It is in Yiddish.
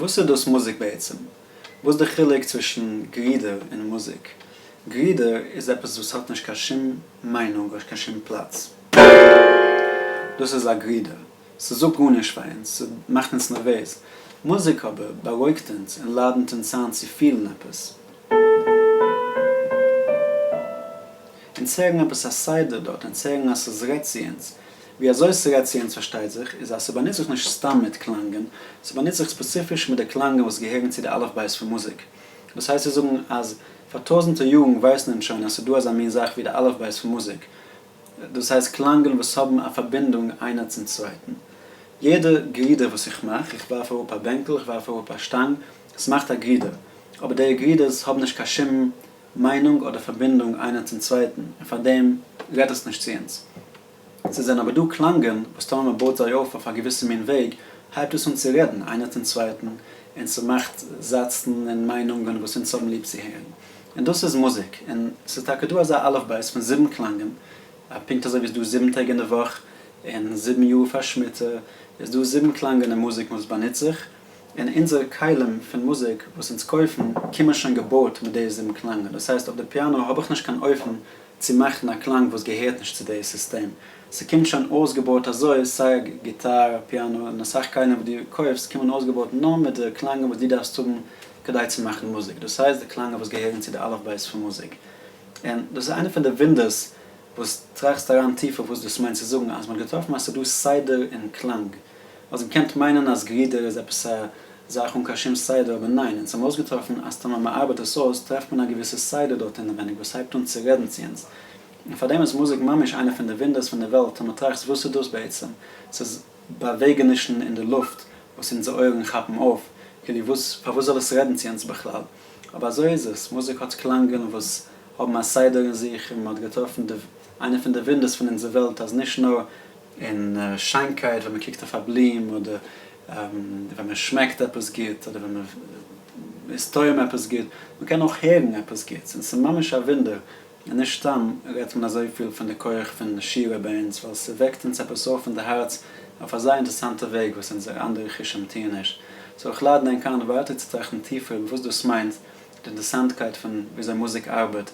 וואס איז דאס מוזיק בעצם? וואס די חילוק צווישן גרידער און מוזיק? גרידער איז עפעס וואס האט נישט קיין שום מיינונג אויף קיין שום פלאץ. דאס איז א גרידער. ס'זאגט גארנישט פאר אונז, ס'מאכט אונז נערוועז. מוזיק אבער בארואיגט אונז און לאדנט אונז איין צו פילן עפעס. אונז הערן עפעס א סדר דארט, אונז הערן אז ס'רעדט צו אונז. ווי אזוי ס'רעדט צו אונז פארשטייט זיך, איז אז ס'באנוצט זיך נישט סתם מיט קלאנגען, ס'באנוצט זיך ספעציפיש מיט די קלאנגען וואס געהערן צו די אלף בית פון מוזיק. דאס הייסט צו זאגן אז פאר טויזענטער יארן ווייסן אונז שוין אז ס'דא אזא מין זאך ווי די אלף בית פון מוזיק. דאס הייסט קלאנגען וואס האבן א פארבינדונג איינער צום צווייטן. יעדע גרידער וואס איך מאך, איך ווארף אראפ א בענקל, איך ווארף אראפ א שטאנג, ס'מאכט א גרידער. אבער די גרידערס האבן נישט קיין שום מיינונג אדער פארבינדונג איינער צום צווייטן, און פארדעם רעדט עס נישט צו אונז. ס'זענען אבער דא קלאנגען וואס טאמער מ'בויט זיי אויף אויף א געוויסע מין וועג, הייבט עס אן צו רעדן איינער צום צווייטן, און ס'מאכט זאצן און מיינונגען וואס אונז האבן ליב צו הערן. און דאס איז מוזיק. און ס'איז טאקע דא אזא אלף בית פון זיבן קלאנגען, פונקט אזוי ווי ס'איז דא זיבן טעג אין די וואך, און זיבן יאר פאר שמיטה, איז דא זיבן קלאנגען אין מוזיק וואס באנוצט זיך, און אונזערע כלים פון מוזיק וואס אונז קויפן קומען שוין געבויט מיט די זיבן קלאנגען, דאס הייסט אויף די פיאנא האב איך נישט קיין אופן צו מאכן א קלאנג וואס געהערט נישט צו די סיסטעם, ס'קומט שוין אויסגעבויט אזוי, סיי א גיטאר, פיאנא, און אסאך כלים וואס דו קויפסט קומען אויסגעבויט נאר מיט די קלאנגען וואס דו דארפסט האבן כדי צו מאכן מוזיק, דאס הייסט די קלאנגען וואס געהערן צו די אלף בית פון מוזיק. און דאס איז איינע פון די וואונדערס וואס טראכסט אריין טיפער וואס דאס מיינט צו זאגן אז מ'האט געטראפן אז ס'דא סדר אין קלאנג. וואלסט געקענט מיינען אז גרידער איז עפעס א זאך אן קיין שום סדר אבער ניין, אונז האבן אויסגעטראפן אז טאמער מ'ארבעט עס אויס טרעפט מען א געוויסע סדר דארט אינעווייניג וואס הייבט אן צו רעדן צו אונז. און פארדעם איז מוזיק ממש איינע פון די וואונדערס פון די וועלט טאמער טראכסט וואס איז דאס בעצם? ס'איז באוועגענישן אין די לופט וואס אונזער אויערן כאפן אויף, כאילו וואס פארוואס זאל עס רעדן צו אונז בכלל? אבער אזוי איז עס, מוזיק האט קלאנגען וואס האבן א סדר אין זיך און מ'האט געטראפן די איינע פון די וואונדערס פון אונזער וועלט אז נישט נאר אין שיינקייט ווען מ'קוקט אויף א בלום אדער ווען מ'שמעקט עפעס גוט אדער ווען מ'איז טועם עפעס גוט, מ'קען אויך הערן עפעס גוטס און ס'איז ממש א וואונדער און נישט סתם רעדט מען אזויפיל פון די כח פון שירה ביי אונז ווייל ס'וועקט אונז עפעס אויף אין די הארץ אויף אזא אינטערסאנטע וועג וואס אונזערע אנדערע חושים טוען נישט. so איך לאדן ענק איין ווייטער צו טראכטן טיפער איבער וואס דאס מיינט, די אינטערסאנטקייט פון וויאזוי מוזיק ארבעט.